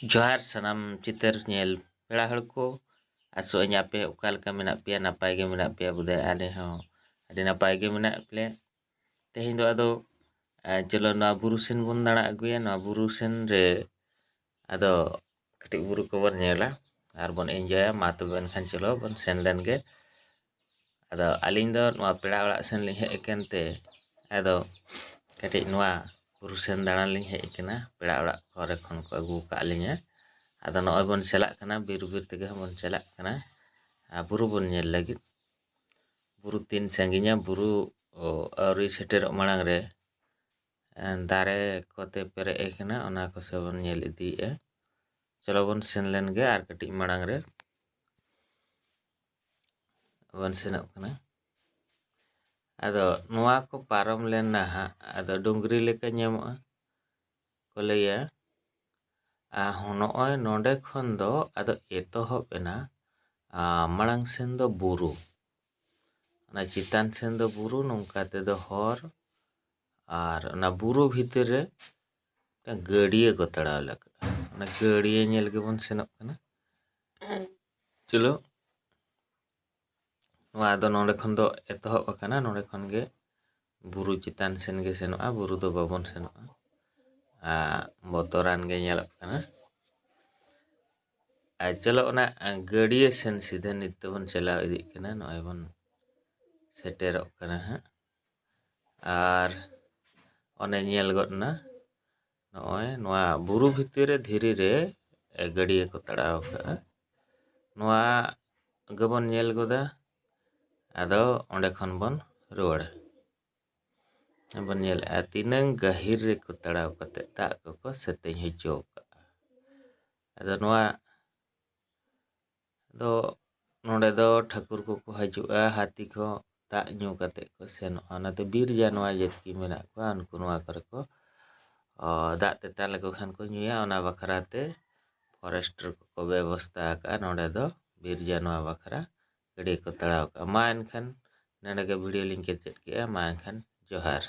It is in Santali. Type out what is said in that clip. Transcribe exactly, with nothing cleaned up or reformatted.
ᱡᱚᱦᱟᱨ ᱥᱟᱱᱟᱢ ᱪᱤᱛᱟᱹᱨ ᱧᱮᱞ ᱯᱮᱲᱟ ᱦᱚᱲ ᱠᱚ᱾ ᱟᱥᱚᱜ ᱟᱹᱧ ᱟᱯᱮ ᱚᱠᱟ ᱞᱮᱠᱟ ᱢᱮᱱᱟᱜ ᱯᱮᱭᱟ, ᱱᱟᱯᱟᱭ ᱜᱮ ᱢᱮᱱᱟᱜ ᱯᱮᱭᱟ ᱵᱚᱫᱷᱚᱭ᱾ ᱟᱞᱮ ᱦᱚᱸ ᱟᱹᱰᱤ ᱱᱟᱯᱟᱭ ᱜᱮ ᱢᱮᱱᱟᱜ ᱞᱮᱭᱟ᱾ ᱛᱮᱦᱮᱧ ᱫᱚ ᱟᱫᱚ, ᱮ, ᱪᱚᱞᱚ ᱱᱚᱣᱟ ᱵᱩᱨᱩ ᱥᱮᱱ ᱵᱚᱱ ᱫᱟᱬᱟ ᱟᱹᱜᱩᱭᱟ᱾ ᱱᱚᱣᱟ ᱵᱩᱨᱩ ᱥᱮᱱ ᱨᱮ ᱟᱫᱚ ᱠᱟᱹᱴᱤᱡ ᱵᱩᱨᱩ ᱠᱚᱵᱚᱱ ᱧᱮᱞᱟ ᱟᱨ ᱵᱚᱱ ᱮᱱᱡᱚᱭᱟ᱾ ᱢᱟ ᱛᱚᱵᱮ ᱮᱱᱠᱷᱟᱱ ᱪᱚᱞᱚ ᱵᱚᱱ ᱥᱮᱱ ᱞᱮᱱ ᱜᱮ᱾ ᱟᱫᱚ ᱟᱹᱞᱤᱧ ᱫᱚ ᱱᱚᱣᱟ ᱯᱮᱲᱟ ᱚᱲᱟᱜ ᱥᱮᱱ ᱞᱤᱧ ᱦᱮᱡ ᱟᱠᱟᱱ ᱛᱮ, ᱟᱫᱚ ᱠᱟᱹᱴᱤᱡ ᱱᱚᱣᱟ ᱵᱩᱨᱩ ᱥᱮᱱ ᱫᱟᱬᱟᱱ ᱞᱤᱧ ᱦᱮᱡ ᱟᱠᱟᱱᱟ᱾ ᱯᱮᱲᱟ ᱚᱲᱟᱜ ᱠᱚᱨᱮ ᱠᱷᱚᱱ ᱠᱚ ᱟᱹᱜᱩ ᱟᱠᱟᱫ ᱞᱤᱧᱟᱹ᱾ ᱟᱫᱚ ᱱᱚᱜᱼᱚᱭ ᱵᱚᱱ ᱪᱟᱞᱟᱜ ᱠᱟᱱᱟ, ᱵᱤᱨ ᱵᱤᱨ ᱛᱮᱜᱮ ᱦᱚᱸ ᱵᱚᱱ ᱪᱟᱞᱟᱜ ᱠᱟᱱᱟ ᱟᱨ ᱵᱩᱨᱩ ᱵᱚᱱ ᱧᱮᱞ ᱞᱟᱹᱜᱤᱫ᱾ ᱵᱩᱨᱩ ᱛᱤᱱ ᱥᱟᱺᱜᱤᱧᱟ, ᱵᱩᱨᱩ, ᱚ, ᱟᱹᱣᱨᱤ ᱥᱮᱴᱮᱨᱚᱜ ᱢᱟᱲᱟᱝ ᱨᱮ, ᱮ, ᱫᱟᱨᱮ ᱠᱚᱛᱮ ᱯᱮᱨᱮᱡ ᱟᱠᱟᱱᱟ, ᱚᱱᱟ ᱠᱚ ᱥᱮ ᱵᱚᱱ ᱧᱮᱞ ᱤᱫᱤᱭᱮᱫᱼᱟ᱾ ᱪᱚᱞᱚ ᱵᱚᱱ ᱥᱮᱱ ᱞᱮᱱ ᱜᱮ ᱟᱨ ᱠᱟᱹᱴᱤᱡ ᱢᱟᱲᱟᱝ ᱨᱮ ᱵᱚᱱ ᱥᱮᱱᱚᱜ ᱠᱟᱱᱟ᱾ ᱟᱫᱚ ᱱᱚᱣᱟ ᱠᱚ ᱯᱟᱨᱚᱢ ᱞᱮᱱ ᱱᱟᱦᱟᱜ, ᱟᱫᱚ ᱰᱩᱝᱨᱤ ᱞᱮᱠᱟ ᱧᱟᱢᱚᱜᱼᱟ ᱠᱚ ᱞᱟᱹᱭᱟ᱾ ᱟᱨ ᱦᱚᱸ ᱱᱚᱜᱼᱚᱭ ᱱᱚᱰᱮ ᱠᱷᱚᱱ ᱫᱚ ᱟᱫᱚ ᱮᱛᱚᱦᱚᱵ ᱮᱱᱟ, ᱟ, ᱢᱟᱲᱟᱝ ᱥᱮᱱ ᱫᱚ ᱵᱩᱨᱩ, ᱚᱱᱟ ᱪᱮᱛᱟᱱ ᱥᱮᱱ ᱫᱚ ᱵᱩᱨᱩ, ᱱᱚᱝᱠᱟ ᱛᱮᱫᱚ ᱦᱚᱨ᱾ ᱟᱨ ᱚᱱᱟ ᱵᱩᱨᱩ ᱵᱷᱤᱛᱤᱨ ᱨᱮ ᱢᱤᱫᱴᱟᱝ ᱜᱟᱹᱰᱭᱟᱹ ᱠᱚ ᱛᱟᱲᱟᱣ ᱞᱟᱜᱟᱜᱼᱟ᱾ ᱚᱱᱟ ᱜᱟᱹᱰᱭᱟᱹ ᱧᱮᱞ ᱜᱮᱵᱚᱱ ᱥᱮᱱᱚᱜ ᱠᱟᱱᱟ᱾ ᱪᱚᱞᱚ, ᱱᱚᱣᱟ ᱫᱚ ᱱᱚᱰᱮ ᱠᱷᱚᱱ ᱫᱚ ᱮᱛᱚᱦᱚᱵ ᱟᱠᱟᱱᱟ, ᱱᱚᱰᱮ ᱠᱷᱚᱱ ᱜᱮ ᱵᱩᱨᱩ ᱪᱮᱛᱟᱱ ᱥᱮᱱ ᱜᱮ ᱥᱮᱱᱚᱜᱼᱟ, ᱵᱩᱨᱩ ᱫᱚ ᱵᱟᱵᱚᱱ ᱥᱮᱱᱚᱜᱼᱟ᱾ ᱟᱨ ᱵᱚᱛᱚᱨᱟᱱ ᱜᱮ ᱧᱮᱞᱚᱜ ᱠᱟᱱᱟ᱾ ᱟᱨ ᱪᱚᱞᱚ, ᱚᱱᱟ ᱜᱟᱹᱰᱭᱟᱹ ᱥᱮᱱ ᱥᱤᱫᱷᱟᱹ ᱱᱤᱛ ᱫᱚᱵᱚᱱ ᱪᱟᱞᱟᱣ ᱤᱫᱤᱜ ᱠᱟᱱᱟ᱾ ᱱᱚᱜᱼᱚᱭ ᱵᱚᱱ ᱥᱮᱴᱮᱨᱚᱜ ᱠᱟᱱᱟ ᱦᱟᱸᱜ᱾ ᱟᱨ ᱚᱱᱮ ᱧᱮᱞ ᱜᱚᱫ ᱮᱱᱟ, ᱱᱚᱜᱼᱚᱭ ᱱᱚᱣᱟ ᱵᱩᱨᱩ ᱵᱷᱤᱛᱤᱨ ᱨᱮ ᱫᱷᱤᱨᱤ ᱨᱮ ᱜᱟᱹᱰᱭᱟᱹ ᱠᱚ ᱛᱟᱲᱟᱣ ᱠᱟᱜᱼᱟ᱾ ᱱᱚᱣᱟ ᱜᱮᱵᱚᱱ ᱧᱮᱞ ᱜᱚᱫᱟ᱾ ᱟᱫᱚ ᱚᱸᱰᱮ ᱠᱷᱚᱱ ᱵᱚᱱ ᱨᱩᱣᱟᱹᱲᱟ᱾ ᱵᱚᱱ ᱧᱮᱞᱮᱜᱼᱟ ᱛᱤᱱᱟᱹᱝ ᱜᱟᱹᱦᱤᱨ ᱨᱮᱠᱚ ᱛᱟᱲᱟᱣ ᱠᱟᱛᱮ ᱫᱟᱜ ᱠᱚᱠᱚ ᱥᱮᱛᱮᱧ ᱦᱚᱪᱚ ᱠᱟᱜᱼᱟ᱾ ᱟᱫᱚ ᱱᱚᱣᱟ ᱫᱚ, ᱱᱚᱰᱮ ᱫᱚ ᱴᱷᱟᱹᱠᱩᱨ ᱠᱚᱠᱚ ᱦᱤᱡᱩᱜᱼᱟ, ᱦᱟᱹᱛᱤ ᱠᱚ ᱫᱟᱜ ᱧᱩ ᱠᱟᱛᱮ ᱠᱚ ᱥᱮᱱᱚᱜᱼᱟ᱾ ᱚᱱᱟᱛᱮ ᱵᱤᱨ ᱡᱟᱱᱣᱟ ᱡᱟᱹᱛᱤ ᱢᱮᱱᱟᱜ ᱠᱚᱣᱟ, ᱩᱱᱠᱩ ᱱᱚᱣᱟ ᱠᱚᱨᱮ ᱠᱚ, ᱚ, ᱫᱟᱜ ᱛᱮᱛᱟᱝ ᱞᱮᱠᱚ ᱠᱷᱟᱱ ᱠᱚ ᱧᱩᱭᱟ᱾ ᱚᱱᱟ ᱵᱟᱠᱷᱨᱟ ᱛᱮ ᱯᱷᱚᱨᱮᱥᱴᱟᱨ ᱠᱚᱠᱚ ᱵᱮᱵᱚᱥᱛᱷᱟ ᱟᱠᱟᱫᱼᱟ ᱱᱚᱰᱮ ᱫᱚ ᱵᱤᱨ ᱡᱟᱱᱣᱟ ᱵᱟᱠᱷᱨᱟ ᱜᱟᱹᱰᱭᱟᱹ ᱠᱚ ᱛᱟᱲᱟᱣ ᱠᱟᱜᱼᱟ᱾ ᱢᱟ ᱮᱱᱠᱷᱟᱱ ᱱᱚᱰᱮ ᱜᱮ ᱵᱷᱤᱰᱤᱭᱳ ᱞᱤᱧ ᱠᱮᱪᱮᱫ ᱠᱮᱜᱼᱟ᱾ ᱢᱟ ᱮᱱᱠᱷᱟᱱ ᱡᱚᱦᱟᱨ᱾